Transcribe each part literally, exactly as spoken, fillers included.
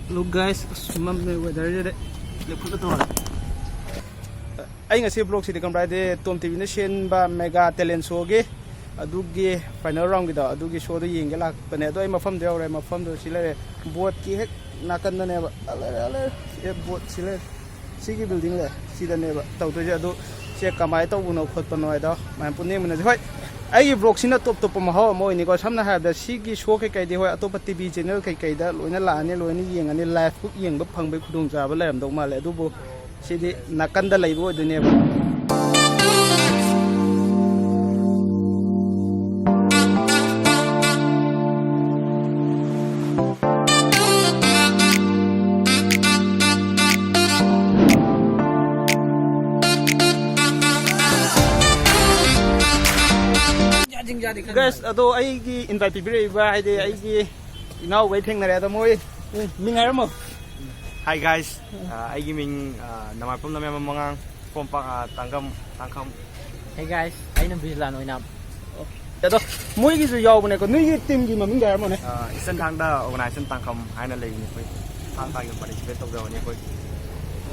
Hello guys, ꯑꯁ, ꯃꯝꯃꯦ weather ꯁꯤꯗꯤ꯫ ꯂꯦꯞꯈꯠꯂ ꯇꯧꯔꯦ꯫ ꯑꯩ ꯉꯁꯤ vlog ꯁꯤꯗꯤ ꯈꯪꯕ꯭ꯔꯥ ꯍꯥꯏꯗꯤ ꯇꯣꯝ ꯇꯤꯚꯤꯅ ꯁꯤꯟꯕ mega talent show ꯒꯤ ꯑꯗꯨꯒꯤ final round ꯒꯤꯗꯣ ꯑꯗꯨꯒꯤ show ꯗꯣ ꯌꯦꯡꯒꯦ ꯂꯥꯛꯄꯅꯦ꯫ ꯑꯗꯣ ꯑꯩ ꯃꯐꯝꯗꯣ ꯌꯧꯔꯦ꯫ ꯃꯐꯝꯗꯣ ꯁꯤ ꯂꯩꯔꯦ꯫ Boat ꯀꯤ ꯍꯦꯛ ꯅꯥꯀꯟꯗꯅꯦꯕ꯫ ꯑ, ꯂꯩꯔꯦ, ꯑ, ꯂꯩꯔꯦ꯫ ꯑꯦ, boat ꯁꯤ ꯂꯩꯔꯦ꯫ ꯁꯤꯒꯤ building ꯂꯩ꯫ ꯁꯤꯗꯅꯦꯕ ꯇꯧꯗꯣꯏꯁꯦ꯫ ꯑꯗꯨ ꯁꯦ ꯀꯃꯥꯏꯅ ꯇꯧꯕꯅꯣ ꯈꯣꯠꯄꯅꯣ ꯍꯥꯏꯗꯣ ꯃꯌꯥꯝ ꯄꯨꯟꯅ ꯌꯦꯡꯃꯤꯟꯅꯁꯦ꯫ ꯍꯣꯏ, ꯑꯩꯒꯤ vlog ꯁꯤꯅ ꯇꯣꯞ ꯇꯣꯞꯄ ꯃꯍꯥꯎ ꯑꯃ ꯑꯣꯏꯅꯤꯀꯣ꯫ ꯁꯝꯅ ꯍꯥꯏꯔꯕꯗ ꯁꯤꯒꯤ show ꯀꯩꯀꯩꯗꯤ ꯍꯣꯏ ꯑꯇꯣꯞꯄ ꯇꯤꯚꯤ channel ꯀꯩꯀꯩꯗ ꯂꯣꯏꯅ ꯂꯥꯛꯑꯅꯤ, ꯂꯣꯏꯅ ꯌꯦꯡꯉꯅꯤ, live ꯕꯨꯛ ꯌꯦꯡꯕ ꯐꯪꯕꯒꯤ ꯈꯨꯗꯣꯡꯆꯥꯕ ꯂꯩꯔꯝꯗꯧ ꯃꯥꯜꯂꯦ꯫ ꯑꯗꯨꯕꯨ ꯁꯤꯗꯤ ꯅꯥꯀꯟꯗ ꯂꯩꯕ ꯑꯣꯏꯗꯣꯏꯅꯦꯕ꯫ Guys, ꯑꯗꯣ ꯑꯩꯒꯤ invite ꯄꯤꯕꯤꯔꯛꯏꯕ ꯍꯥꯏꯗꯤ ꯑꯩꯒꯤ ꯏꯅꯥꯎꯈꯩ ꯊꯦꯡꯅꯔꯦ꯫ ꯑꯗꯣ ꯃꯣꯏ ꯃꯤꯡ ꯍꯥꯏꯔꯝꯃꯣ꯫ Hi guys, ꯑ, ꯑꯩꯒꯤ ꯃꯤꯡ, ꯑ, ꯅꯃꯥꯏꯄꯝ ꯅꯃꯌꯥꯝꯕꯝ ꯃꯉꯥꯡ, ꯄꯣꯝꯄꯥꯛ, ꯑ, ꯇꯥꯡꯒꯝ, ꯇꯥꯡꯈꯝ꯫ Hey guys, ꯑꯩꯅ ꯕꯤꯖꯤꯂꯥꯟ ꯑꯣꯏꯅꯥꯝ꯫ ꯑꯗꯣ ꯃꯣꯏꯒꯤꯁꯨ ꯌꯥꯎꯕꯅꯦꯀꯣ꯫ ꯅꯣꯏꯒꯤ team ꯒꯤ ꯃꯃꯤꯡ ꯀꯩ ꯍꯥꯏꯔꯝꯃꯣꯅꯦ? ꯑ, Eastern ꯊꯥꯡꯗ organization ꯇꯥꯡꯈꯝ ꯍꯥꯏꯅ ꯂꯩꯕꯅꯤ ꯑꯩꯈꯣꯏ꯫ ꯊꯥꯡ ꯇꯥꯒꯤ participate ꯇꯧꯖꯕꯅꯤ ꯑꯩꯈꯣꯏ꯫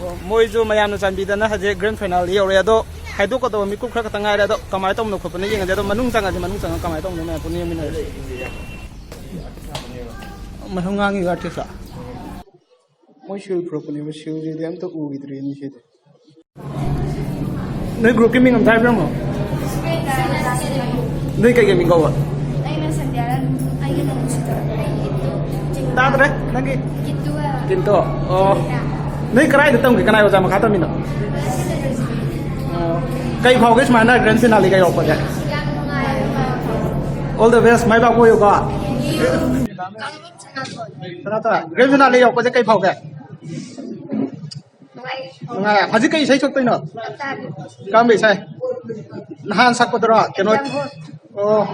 ꯑꯣ, ꯃꯣꯏꯁꯨ ꯃꯌꯥꯝꯅ ꯆꯥꯟꯕꯤꯗꯅ ꯍꯧꯖꯤꯛ grand final ꯗ ꯌꯧꯔꯦ꯫ ꯑꯗꯣ ꯍꯥꯏꯗꯣꯛꯀꯗꯕ ꯃꯤꯀꯨꯞ ꯈꯔ ꯈꯛꯇ ꯉꯥꯏꯔꯦ꯫ ꯑꯗꯣ ꯀꯃꯥꯏꯅ ꯇꯧꯕꯅꯣ ꯈꯣꯠꯄꯅꯣ ꯌꯦꯡꯉꯁꯦ꯫ ꯑꯗꯣ ꯃꯅꯨꯡ ꯆꯪꯉꯁꯦ, ꯃꯅꯨꯡ ꯆꯪꯉꯒ ꯀꯃꯥꯏꯅ ꯇꯧꯕꯅꯣ ꯃꯌꯥꯝ ꯄꯨꯟꯅ ꯌꯦꯡꯃꯤꯟꯅꯔꯁꯦ꯫ ꯃꯊꯪ ꯉꯥꯡꯉꯤꯕ artist ꯂꯣ? ꯃꯣꯏ ꯁꯤꯜ ꯄꯨꯔꯛꯄꯅꯦꯕ, ꯁꯤꯜꯁꯤꯗꯤ ꯑꯝꯇ ꯎꯈꯤꯗ꯭ꯔꯦꯅꯦ ꯁꯤꯗꯤ꯫ ꯅꯣꯏ group ꯀꯤ ꯃꯤꯡ ꯑꯝꯇ ꯍꯥꯏꯕꯤꯔꯝꯃꯣ꯫ ꯅꯣꯏ ꯀꯩꯀꯩ ꯃꯤꯡ ꯀꯧꯕ? ꯑꯩꯅ ꯁꯟꯙ꯭ꯌꯥꯔꯥꯅꯤ, ꯑꯩꯒꯤ ꯅꯣꯡꯁꯤꯗ꯫ ꯇꯥꯗ꯭ꯔꯦ, ꯅꯪꯒꯤ? ꯀꯤꯠꯇꯨ ꯍꯥꯏꯕ꯫ ꯀꯤꯟꯇꯣ? ꯑꯣ꯫ ꯅꯣꯏ ꯀꯗꯥꯏꯗ ꯇꯝꯒꯦ? ꯀꯅꯥꯏ ꯑꯣꯖꯥ ꯃꯈꯥ ꯇꯝꯃꯤꯅꯣ? ꯑꯣ꯫ ꯀꯩ ꯐꯥꯎꯒꯦ ꯁꯨꯃꯥꯏꯅ grand finale ꯒ ꯌꯧꯔꯛꯄꯁꯦ? ꯌꯥꯝ ꯅꯨꯡꯉꯥꯏ꯫ All the best, ꯃꯥꯏ ꯄꯥꯛꯄ ꯑꯣꯏꯌꯨꯀꯣ꯫ ꯁꯅꯥꯇꯣꯟ, grand finale ꯌꯧꯔꯛꯄꯁꯦ ꯀꯩ ꯐꯥꯎꯒꯦ? ꯅꯨꯡꯉꯥꯏ꯫ ꯅꯨꯡꯉꯥꯏ꯫ ꯍꯧꯖꯤꯛ ꯀꯩ ꯏꯁꯩ ꯁꯛꯇꯣꯏꯅꯣ? ꯀꯔꯝꯕ ꯏꯁꯩ? ꯅꯍꯥꯟ ꯁꯛꯄꯗꯨꯔꯣ? ꯀꯩꯅꯣ? ꯑꯣ꯫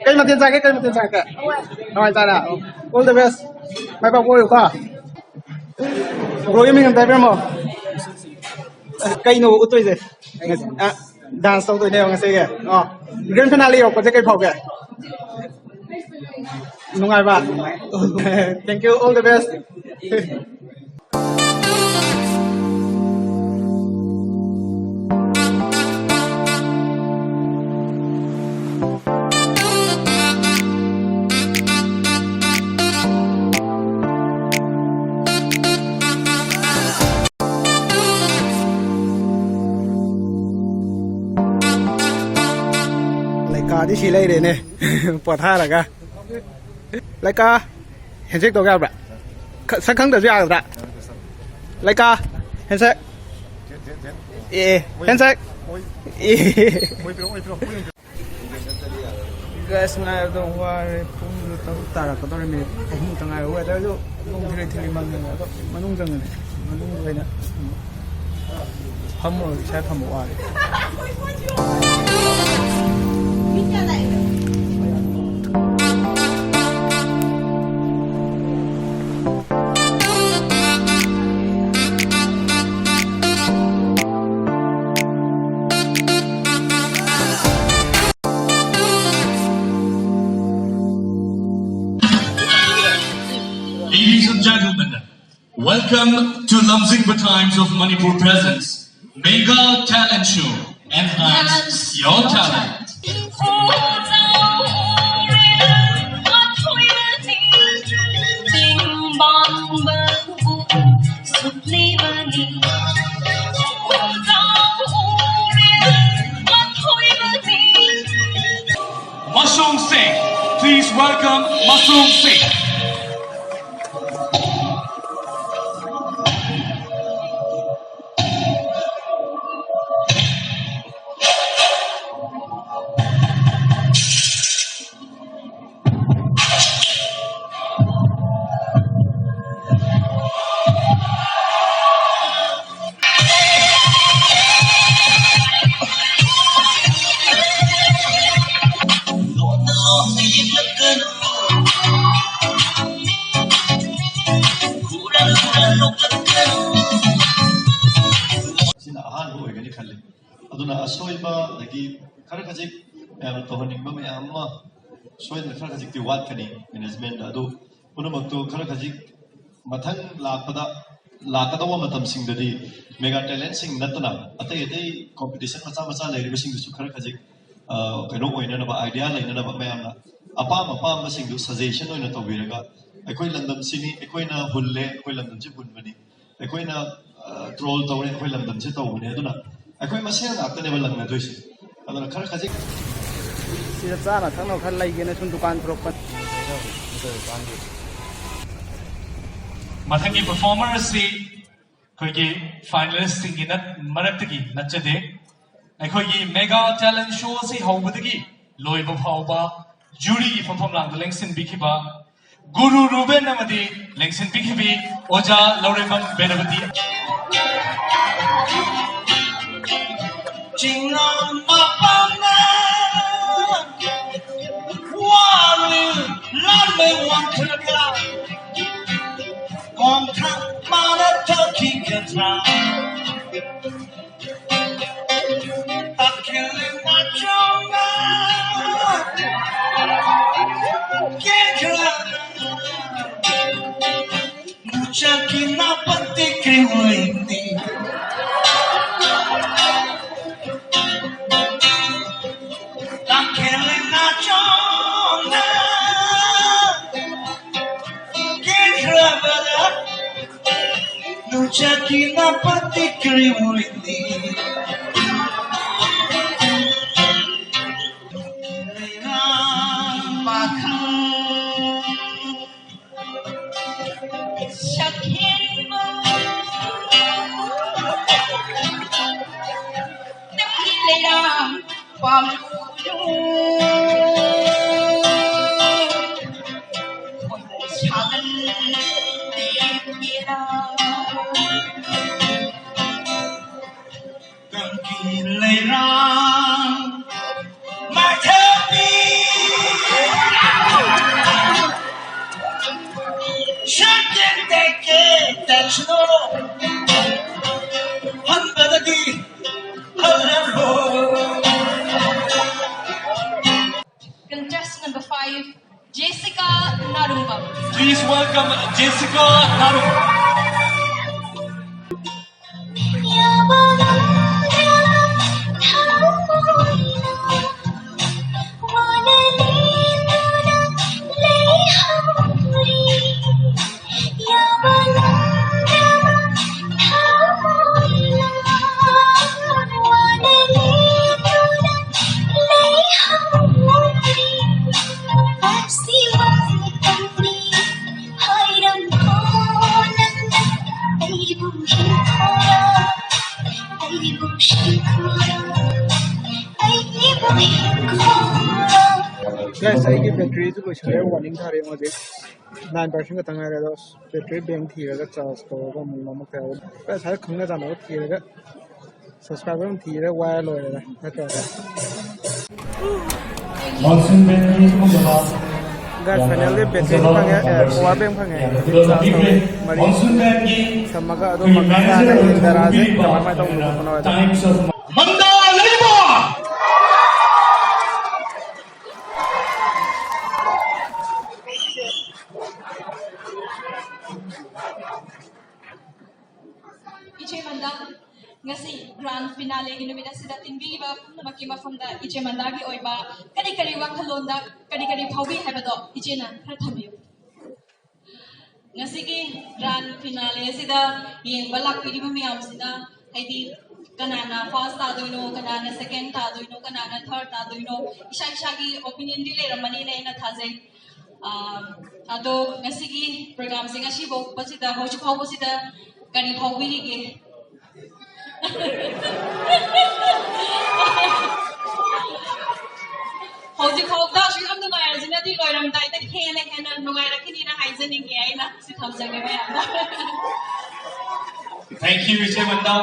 ꯀꯩ ꯃꯊꯦꯜ ꯆꯥꯒꯦ? ꯀꯩ ꯃꯊꯦꯜ ꯆꯥꯒꯦ? ꯍꯋꯥꯏ ꯆꯥꯔꯦ? ꯑꯣ꯫ All the best꯫ ꯃꯥꯏ ꯄꯥꯛꯄ ꯑꯣꯏꯌꯨꯀꯣ꯫ Bro ꯒꯤ ꯃꯤꯡ ꯑꯝꯇ ꯍꯥꯏꯕꯤꯔꯝꯃꯣ꯫ ꯀꯩꯅꯣ ꯎꯠꯇꯣꯏꯁꯦ? ꯑ, dance ꯇꯧꯗꯣꯏꯅꯦꯕ ꯉꯁꯤꯒꯤ꯫ ꯑ, grand finale ꯌꯧꯔꯛꯄꯁꯦ ꯀꯩ ꯐꯥꯎꯒꯦ? ꯅꯨꯡꯉꯥꯏꯕ? Thank you, all the best. ꯂꯩꯀꯥꯗꯤ ꯁꯤ ꯂꯩꯔꯦꯅꯦ꯫ ꯄꯣꯊꯥꯔꯒ꯫ ꯂꯩꯀꯥ, handshake ꯇꯧ ꯌꯥꯕ꯭ꯔꯥ? ꯈ-, ꯁꯛ ꯈꯪꯗ꯭ꯔꯁꯨ ꯌꯥꯒꯗ꯭ꯔꯥ? ꯂꯩꯀꯥ, handshake꯫ ꯑꯦ, handshake꯫ ꯑꯦ꯫ Guys, ꯉꯥꯏꯕꯗ ꯋꯥꯔꯦ꯫ ꯄꯨꯡꯁꯨ ꯇꯔꯨꯛ ꯇꯥꯔꯛꯀꯗꯧꯔꯦ, minute ꯑꯍꯨꯝ ꯈꯛꯇ ꯉꯥꯏꯔꯦ꯫ Weather ꯁꯨ ꯅꯣꯡ ꯊꯤꯂꯤ ꯊꯤꯂꯤ ꯃꯪꯉꯦ, ꯑꯗꯣ ꯃꯅꯨꯡ ꯆꯪꯉꯅꯤ꯫ ꯃꯅꯨꯡꯗ ꯑꯣꯏꯅ ꯐꯝꯃꯨꯔꯒ ꯏꯁꯥ ꯐꯝꯕ ꯋꯥꯔꯦ꯫ Ladies and gentlemen, welcome to Lamjingba Times of Manipur presents Mega Talent Show. Enhance your talent. Masung Singh. Please welcome Masung Singh. ꯁꯤꯅ ꯑꯍꯥꯟꯕ ꯑꯣꯏꯒꯅꯤ ꯈꯜꯂꯤ꯫ ꯑꯗꯨꯅ ꯑꯁꯣꯏꯕ, ꯑꯗꯒꯤ ꯈꯔ ꯈꯖꯤꯛ ꯃꯌꯥꯝꯅ ꯇꯧꯍꯟꯅꯤꯡꯕ ꯃꯌꯥꯝ ꯑꯃ ꯁꯣꯏꯗꯅ ꯈꯔ ꯈꯖꯤꯛꯇꯤ ꯋꯥꯠꯀꯅꯤ ꯃꯦꯅꯦꯖꯃꯦꯟꯗ꯫ ꯑꯗꯨ ꯄꯨꯝꯅꯃꯛꯇꯨ ꯈꯔ ꯈꯖꯤꯛ ꯃꯊꯪ ꯂꯥꯛꯄꯗ, ꯂꯥꯛꯀꯗꯧꯕ ꯃꯇꯝꯁꯤꯡꯗꯗꯤ ꯃꯦꯒꯥ ꯇꯦꯂꯦꯟꯁꯤꯡ ꯅꯠꯇꯅ ꯑꯇꯩ ꯑꯇꯩ ꯀꯣꯝꯄꯤꯇꯤꯁꯟ ꯃꯆꯥ ꯃꯆꯥ ꯂꯩꯔꯤꯕꯁꯤꯡꯗꯨꯁꯨ ꯈꯔ ꯈꯖꯤꯛ, ꯑ, ꯀꯩꯅꯣ ꯑꯣꯏꯅꯅꯕ, ꯑꯥꯏꯗꯤꯌꯥ ꯂꯩꯅꯅꯕ ꯃꯌꯥꯝꯅ ꯑꯄꯥꯝ ꯑꯄꯥꯝꯕꯁꯤꯡꯗꯨ ꯁꯖꯦꯁꯟ ꯑꯣꯏꯅ ꯇꯧꯕꯤꯔꯒ, "ꯑꯩꯈꯣꯏ ꯂꯝꯗꯝꯁꯤꯅꯤ, ꯑꯩꯈꯣꯏꯅ ꯍꯨꯜꯂꯦ, ꯑꯩꯈꯣꯏ ꯂꯝꯗꯝꯁꯤ ꯍꯨꯟꯕꯅꯤ, ꯑꯩꯈꯣꯏꯅ, ꯑ, ꯇ꯭ꯔꯣꯜ ꯇꯧꯔꯦ, ꯑꯩꯈꯣꯏ ꯂꯝꯗꯝꯁꯤ ꯇꯧꯕꯅꯤ", ꯑꯗꯨꯅ ꯑꯩꯈꯣꯏ ꯃꯁꯦꯟ ꯉꯥꯛꯇꯅꯦꯕ ꯂꯪꯅꯗꯣꯏꯁꯦ꯫ ꯑꯗꯨꯅ ꯈꯔ ꯈꯖꯤꯛ ꯁꯤꯗ ꯆꯥꯅ ꯊꯛꯅꯕ ꯈꯔ ꯂꯩꯒꯦꯅ ꯁꯨꯝ ꯗꯨꯀꯥꯟ ꯊꯣꯔꯛꯄꯅꯤ꯫ ꯃꯊꯪꯒꯤ ꯄꯔꯐꯣꯔꯃꯔ ꯑꯁꯤ ꯑꯩꯈꯣꯏꯒꯤ ꯐꯥꯏꯅꯦꯂꯤꯁꯁꯤꯡꯒꯤ ꯅꯠ-, ꯃꯔꯛꯇꯒꯤ ꯅꯠꯆꯗꯦ꯫ ꯑꯩꯈꯣꯏꯒꯤ ꯃꯦꯒꯥ ꯇꯦꯂꯦꯟ ꯁꯣ ꯑꯁꯤ ꯍꯧꯕꯗꯒꯤ ꯂꯣꯏꯕ ꯐꯥꯎꯕ ꯖꯨꯔꯤꯒꯤ ꯐꯝꯐꯝ ꯂꯥꯡꯗ ꯂꯦꯡꯁꯤꯟꯕꯤꯈꯤꯕ ꯒꯨꯔꯨ ꯔꯨꯕꯦꯟ ꯑꯃꯗꯤ ꯂꯦꯡꯁꯤꯟꯕꯤꯈꯤꯕꯤ ꯑꯣꯖꯥ ꯂꯧꯔꯦꯝꯕꯝ ꯕꯦꯅꯕꯇꯤ꯫ ꯆꯤꯡꯉꯝ ꯃꯄꯥꯟꯅ ꯋꯥꯅ ꯂꯥꯟꯃꯩ ꯋꯥꯡꯈꯠꯂꯛꯂ ꯀꯣꯝꯊꯥ ꯃꯥꯅ ꯇꯧꯈꯤꯒꯗ꯭ꯔꯥ? ꯇꯥꯛꯈꯤꯂꯦ ꯅꯥꯆꯣꯝꯅ ꯀꯦꯈ꯭ꯔ ꯅꯨꯆꯥꯛꯀꯤ ꯅꯥꯄꯟꯗꯤ ꯀꯩ ꯑꯣꯏꯅꯤ? ꯇꯥꯛꯈꯤꯂꯦ ꯅꯥꯆꯣꯝꯅ ꯀꯦꯈ꯭ꯔꯕꯗ ꯅꯨꯆꯥꯛꯀꯤ ꯅꯥꯄꯟꯗꯤ ꯀꯔꯤ ꯑꯣꯏꯅꯤ? ꯄꯥꯈꯪ ꯁꯛꯍꯦꯟꯕ ꯅꯪꯒꯤ ꯂꯩꯔꯥꯡ ꯄꯥꯝꯂꯨ ꯁꯥꯒꯟꯗꯦ ꯀꯦꯔꯥ ꯇꯝꯀꯤ ꯂꯩꯔꯥꯡ ꯃꯥꯏꯊꯕꯤ ꯁꯛꯇꯦ ꯍꯟꯕꯗꯒꯤ ꯍꯜꯂꯔꯣꯏ꯫ Contestant number five, Jessica Narumba. Please welcome Jessica Narumba. Guys, ꯑꯩꯒꯤ batteryꯁꯨ ꯂꯣꯏꯁꯤꯜꯂꯦ, warning ꯊꯥꯔꯦ ꯍꯧꯖꯤꯛ꯫ Nine percent ꯈꯛꯇ ꯉꯥꯏꯔꯦ, ꯑꯗꯣ battery bank ꯊꯤꯔꯒ charge ꯇꯧꯔꯒ ꯑꯃꯨꯛ ꯅꯝꯃꯛꯄ ꯌꯥꯎꯋꯦ꯫ Guys, ꯉꯁꯥꯏ ꯈꯪꯅ ꯆꯥꯟꯅꯕ ꯊꯤꯔꯒ subscriber ꯑꯃ ꯊꯤꯔꯒ ꯋꯥꯏꯔ ꯂꯣꯏꯔꯦꯗ, ꯅꯠꯇ꯭ꯔꯒ꯫ Monsoon Bandꯒꯤ ꯊꯣꯡꯖꯕ꯫ Guys, finally battery ꯐꯪꯉꯦ, ꯑꯦ, power bank ꯐꯪꯉꯦ꯫ Charge ꯇꯧꯔꯦ, ꯃꯔꯤ ꯁꯝꯃꯒ ꯑꯗꯨꯝ ꯃꯈꯥ ꯇꯥꯅ ꯌꯦꯡꯊꯔꯛꯑꯁꯦ, ꯀꯃꯥꯏ ꯀꯃꯥꯏ ꯇꯧꯕꯅꯣ ꯈꯣꯠꯄꯅꯣ ꯍꯥꯏꯗꯣ꯫ ꯃꯟꯗꯥ ꯂꯩꯃ! ꯏꯆꯦ ꯃꯟꯗꯥ, ꯉꯁꯤ grand finaleꯒꯤ ꯅꯨꯃꯤꯠ ꯑꯁꯤꯗ ꯇꯤꯟꯕꯤꯔꯤꯕ ꯄꯨꯝꯅꯃꯛꯀꯤ ꯃꯐꯝꯗ ꯏꯆꯦ ꯃꯟꯗꯥꯒꯤ ꯑꯣꯏꯕ ꯀꯔꯤ ꯀꯔꯤ ꯋꯥꯈꯜꯂꯣꯟꯗ ꯀꯔꯤ ꯀꯔꯤ ꯐꯥꯎꯕꯤ ꯍꯥꯏꯕꯗꯣ ꯏꯆꯦꯅ ꯈꯔ ꯊꯝꯕꯤꯌꯨ꯫ ꯉꯁꯤꯒꯤ grand finale ꯑꯁꯤꯗ ꯌꯦꯡꯕ ꯂꯥꯛꯄꯤꯔꯤꯕ ꯃꯌꯥꯝꯁꯤꯅ, ꯍꯥꯏꯗꯤ, ꯀꯅꯥꯅ first ꯇꯥꯗꯣꯏꯅꯣ, ꯀꯅꯥꯅ second ꯇꯥꯗꯣꯏꯅꯣ, ꯀꯅꯥꯅ third ꯇꯥꯗꯣꯏꯅꯣ, ꯏꯁꯥ ꯏꯁꯥꯒꯤ opinionꯗꯤ ꯂꯩꯔꯝꯃꯅꯤꯅ ꯑꯩꯅ ꯊꯥꯖꯩ꯫ ꯑꯥ, ꯑꯗꯣ ꯉꯁꯤꯒꯤ programꯁꯦ ꯉꯁꯤ ꯐꯥꯎꯕꯁꯤꯗ, ꯍꯧꯖꯤꯛ ꯐꯥꯎꯕꯁꯤꯗ ꯀꯔꯤ ꯐꯥꯎꯕꯤꯔꯤꯒꯦ? ꯍꯧꯖꯤꯛ ꯐꯥꯎꯗ ꯑꯁꯨꯛ ꯌꯥꯝ ꯅꯨꯡꯉꯥꯏꯔꯁꯤꯅꯗꯤ ꯂꯣꯏꯔꯝꯗꯥꯏꯗ ꯍꯦꯟꯅ ꯍꯦꯟꯅ ꯅꯨꯡꯉꯥꯏꯔꯛꯈꯤꯅꯤꯅ ꯍꯥꯏꯖꯅꯤꯡꯉꯦ ꯑꯩꯅ꯫ ꯁꯤ ꯊꯝꯖꯒꯦ ꯃꯌꯥꯝꯗ꯫ Thank you, ꯏꯆꯦ ꯃꯟꯗꯥ꯫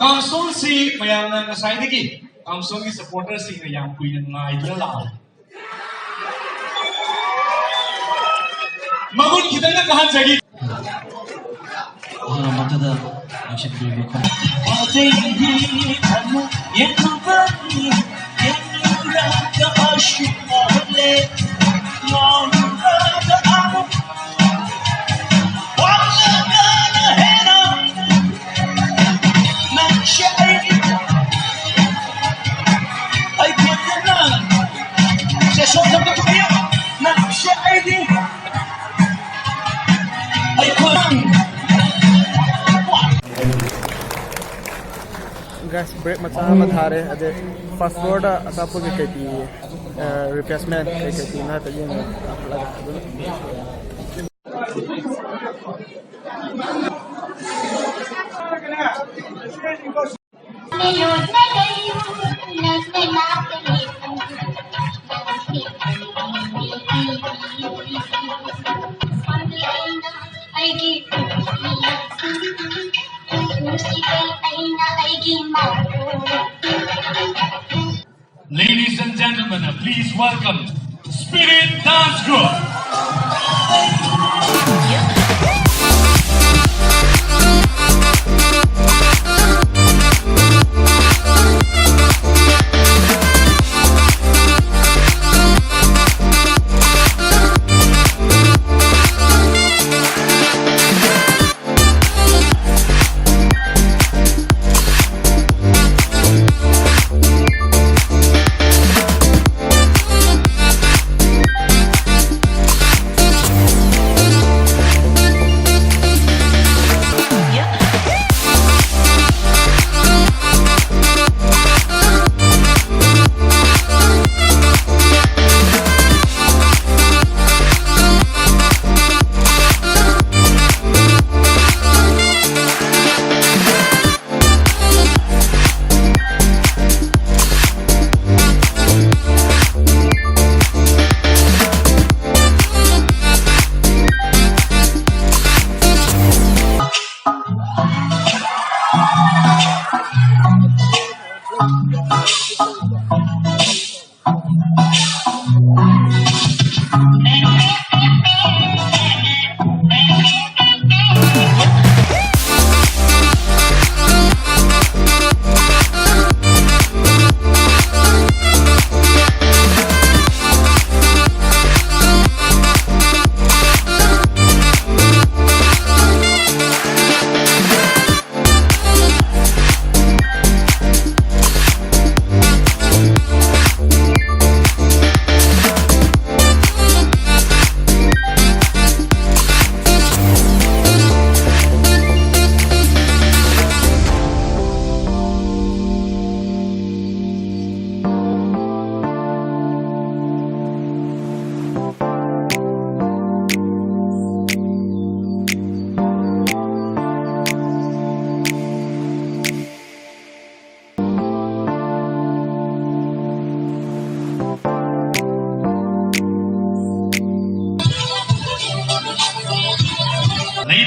ꯀꯥꯡꯁꯣꯟꯁꯤ ꯃꯌꯥꯝꯅ ꯉꯁꯥꯏꯗꯒꯤ ꯀꯥꯡꯁꯣꯟꯒꯤ supporterꯁꯤꯡꯅ ꯌꯥꯝ ꯀꯨꯏꯅ ꯉꯥꯏꯗꯨꯅ ꯂꯥꯛꯑꯦ꯫ ꯃꯒꯨꯟ ꯈꯤꯇꯪꯒ ꯀꯥꯍꯟꯖꯒꯦ꯫ ꯑꯍꯜ ꯑꯃꯠꯇꯗ ꯂꯣꯏꯁꯤꯟꯕꯤꯔꯕ ꯈꯣꯡ-, ꯑꯇꯩꯗꯤ ꯐꯅ ꯌꯦꯡꯂꯨꯕꯅꯤ, ꯌꯦꯡꯂꯨꯔꯒ ꯑꯁꯨꯝ ꯃꯥꯜꯂꯦ, ꯉꯥꯎꯔꯨꯔꯒ ꯑꯃꯨꯛ ꯋꯥꯠꯂꯒꯅ ꯍꯦꯟꯅ ꯅꯪꯁꯦ ꯑꯩꯒꯤ, ꯑꯩ ꯈꯛꯇꯅ ꯁꯦ ꯁꯣꯝꯗ ꯄꯨꯊꯣꯛꯄꯤꯌꯨ꯫ ꯅꯪꯁꯦ ꯑꯩꯒꯤ Guys, break ꯃꯆꯥ ꯑꯃ ꯊꯥꯔꯦ꯫ ꯑꯗꯩ first floorꯗ ꯑꯆꯥꯄꯣꯠ ꯀꯩꯀꯩ ꯄꯤꯌꯦ, refreshment ꯀꯩꯀꯩ ꯄꯤꯅ ꯍꯥꯏꯐꯦꯠ ꯌꯦꯡꯉꯦ꯫ ꯑꯩꯒꯤ ꯑꯩꯅ ꯑꯩꯒꯤ ꯃꯥ Ladies and gentlemen, please welcome Spirit Dance Group.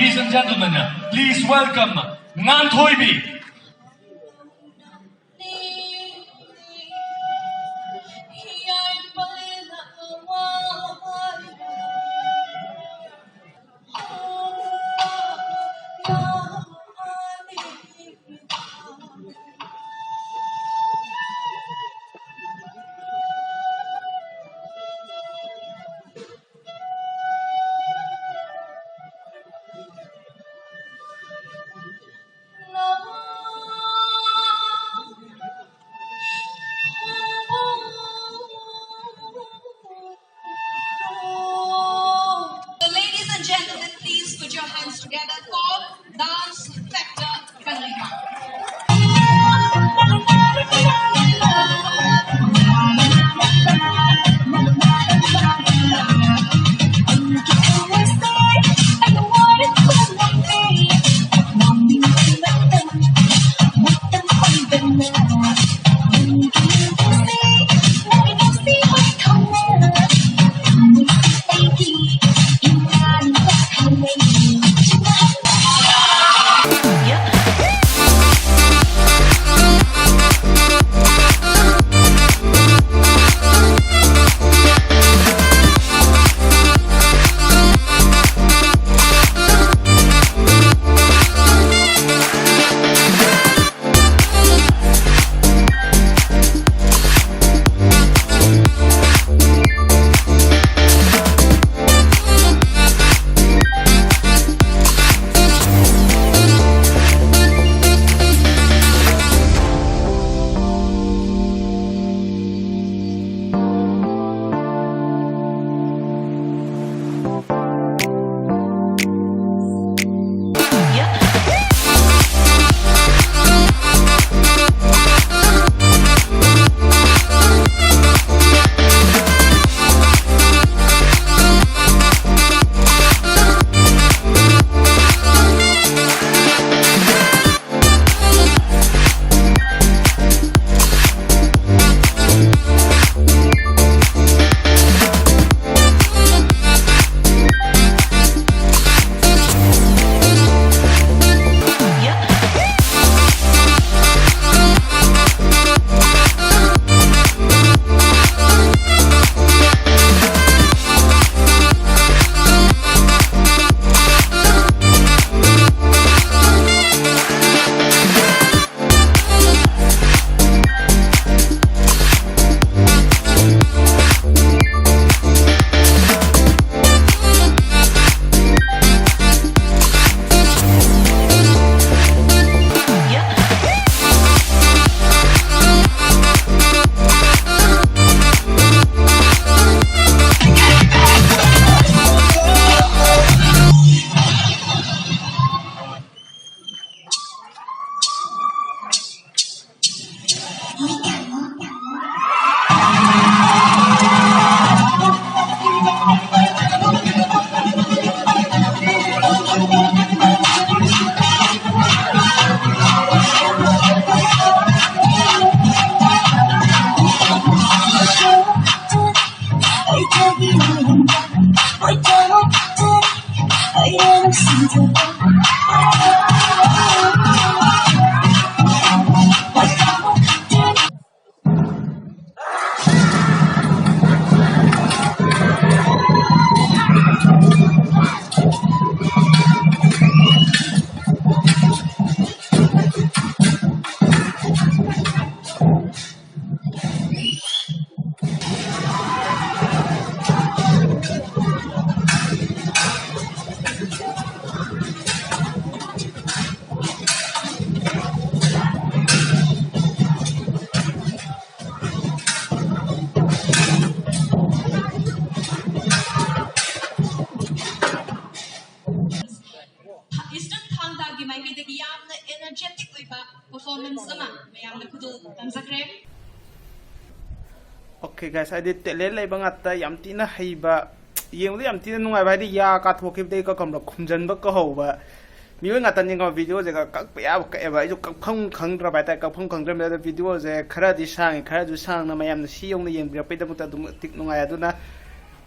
Ladies and gentlemen, please welcome Nganthoibi. So, ladies and gentlemen, please put your hands together for Dance Factor Kangleipa. Eastern ꯊꯥꯡ ꯇꯥꯒꯤ ꯃꯥꯏꯀꯩꯗꯒꯤ ꯌꯥꯝꯅ energetic ꯑꯣꯏꯕ performance ꯑꯃ ꯃꯌꯥꯝꯅ ꯈꯨꯗꯣꯜ ꯇꯝꯖꯈ꯭ꯔꯦ꯫ Okay guys, ꯍꯥꯏꯗꯤ talent ꯂꯩꯕ ꯉꯥꯛꯇ, ꯌꯥꯝ ꯊꯤꯅ ꯍꯩꯕ, ꯌꯦꯡꯕꯗ ꯌꯥꯝ ꯊꯤꯅ ꯅꯨꯡꯉꯥꯏꯕ, ꯍꯥꯏꯗꯤ ꯌꯥ ꯀꯥꯊꯣꯛꯈꯤꯕꯗꯒꯤ ꯀꯀꯝꯕ ꯈꯨꯝꯖꯟꯕ ꯀꯧꯍꯧꯕ ꯃꯤꯑꯣꯏ ꯉꯥꯛꯇꯅꯤꯀꯣ꯫ Videoꯁꯦ ꯀꯛꯄ ꯌꯥꯕ ꯀꯛꯑꯦꯕ, ꯑꯩꯁꯨ ꯀꯛꯐꯝ ꯈꯪꯗ꯭ꯔꯕ ꯍꯥꯏꯇꯥꯔꯦ꯫ ꯀꯛꯐꯝ ꯈꯪꯗ꯭ꯔꯕꯅꯤꯅ videoꯁꯦ ꯈꯔꯗꯤ ꯁꯥꯡꯉꯦ, ꯈꯔꯁꯨ ꯁꯥꯡꯅ ꯃꯌꯥꯝꯅ ꯁꯤ ꯌꯧꯅ ꯌꯦꯡꯕꯤꯔꯛꯄꯒꯤꯗꯃꯛꯇ ꯑꯗꯨꯝ ꯃꯇꯤꯛ ꯅꯨꯡꯉꯥꯏ꯫ ꯑꯗꯨꯅ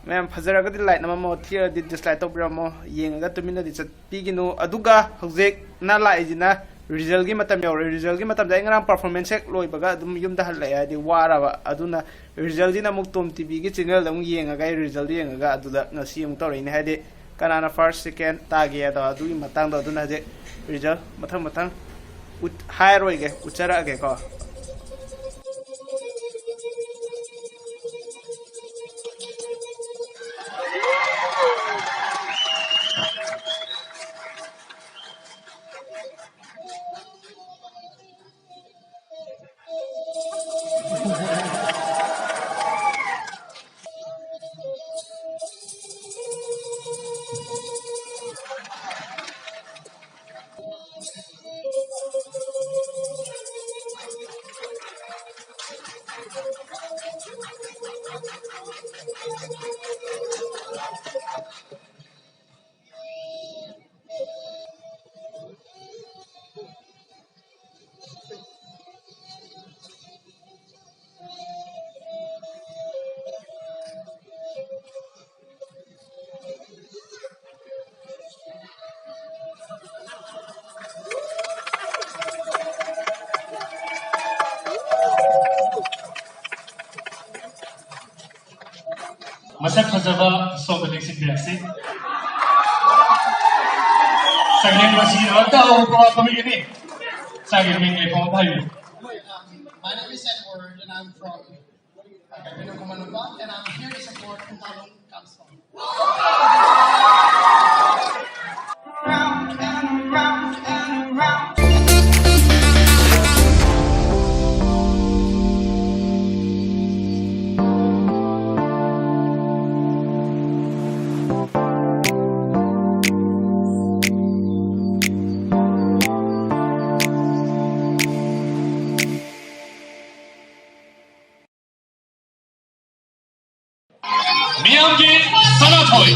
ꯃꯌꯥꯝ ꯐꯖꯔꯒꯗꯤ like ꯅꯝꯃꯝꯃꯣ, ꯊꯤꯔꯗꯤ dislike ꯇꯧꯕꯤꯔꯝꯃꯣ꯫ ꯌꯦꯡꯉꯒ ꯇꯨꯃꯤꯟꯅꯗꯤ ꯆꯠꯄꯤꯒꯅꯨ꯫ ꯑꯗꯨꯒ ꯍꯧꯖꯤꯛꯅ ꯂꯥꯛꯏꯁꯤꯅ resultꯀꯤ ꯃꯇꯝ ꯌꯧꯔꯦ꯫ Resultꯀꯤ ꯃꯇꯝꯗ ꯑꯩ ꯉꯔꯥꯡ performance ꯍꯦꯛ ꯂꯣꯏꯕꯒ ꯑꯗꯨꯝ ꯌꯨꯝꯗ ꯍꯜꯂꯛꯑꯦ, ꯍꯥꯏꯗꯤ ꯋꯥꯔꯕ꯫ ꯑꯗꯨꯅ resultꯁꯤꯅ ꯑꯃꯨꯛ ꯇꯣꯝ ꯇꯤꯚꯤꯒꯤ channelꯗ ꯑꯃꯨꯛ ꯌꯦꯡꯉꯒ, ꯑꯩ result ꯌꯦꯡꯉꯒ ꯑꯗꯨꯗ ꯉꯁꯤ ꯑꯃꯨꯛ ꯇꯧꯔꯛꯏꯅꯦ꯫ ꯍꯥꯏꯗꯤ ꯀꯅꯥꯅ first second ꯇꯥꯒꯦ ꯑꯗꯣ ꯑꯗꯨꯒꯤ ꯃꯇꯥꯡꯗꯣ꯫ ꯑꯗꯨꯅ ꯍꯧꯖꯤꯛ result ꯃꯊꯪ ꯃꯊꯪ ꯎꯠ-, ꯍꯥꯏꯔꯣꯏꯒꯦ, ꯎꯠꯆꯔꯛꯑꯒꯦꯀꯣ꯫ ꯃꯁꯛ ꯐꯖꯕ ꯁꯣꯝꯗ ꯂꯦꯡꯁꯤꯟꯕꯤꯔꯛꯁꯤ꯫ ꯁꯩꯔꯦꯡ ꯃꯁꯤ ꯑꯃꯇ ꯍꯧꯕ ꯀꯃꯤꯒꯅꯤ꯫ ꯁꯥꯒꯤ ꯃꯤꯡ ꯂꯩꯐꯝ ꯑꯃ ꯍꯥꯏꯕꯤꯌꯨ꯫ My name is Edward and I'm from Agapino Kumanupa and I'm here to support Untalong Council. ꯃꯤꯌꯥꯝꯒꯤ ꯁꯅꯥꯊꯣꯏ꯫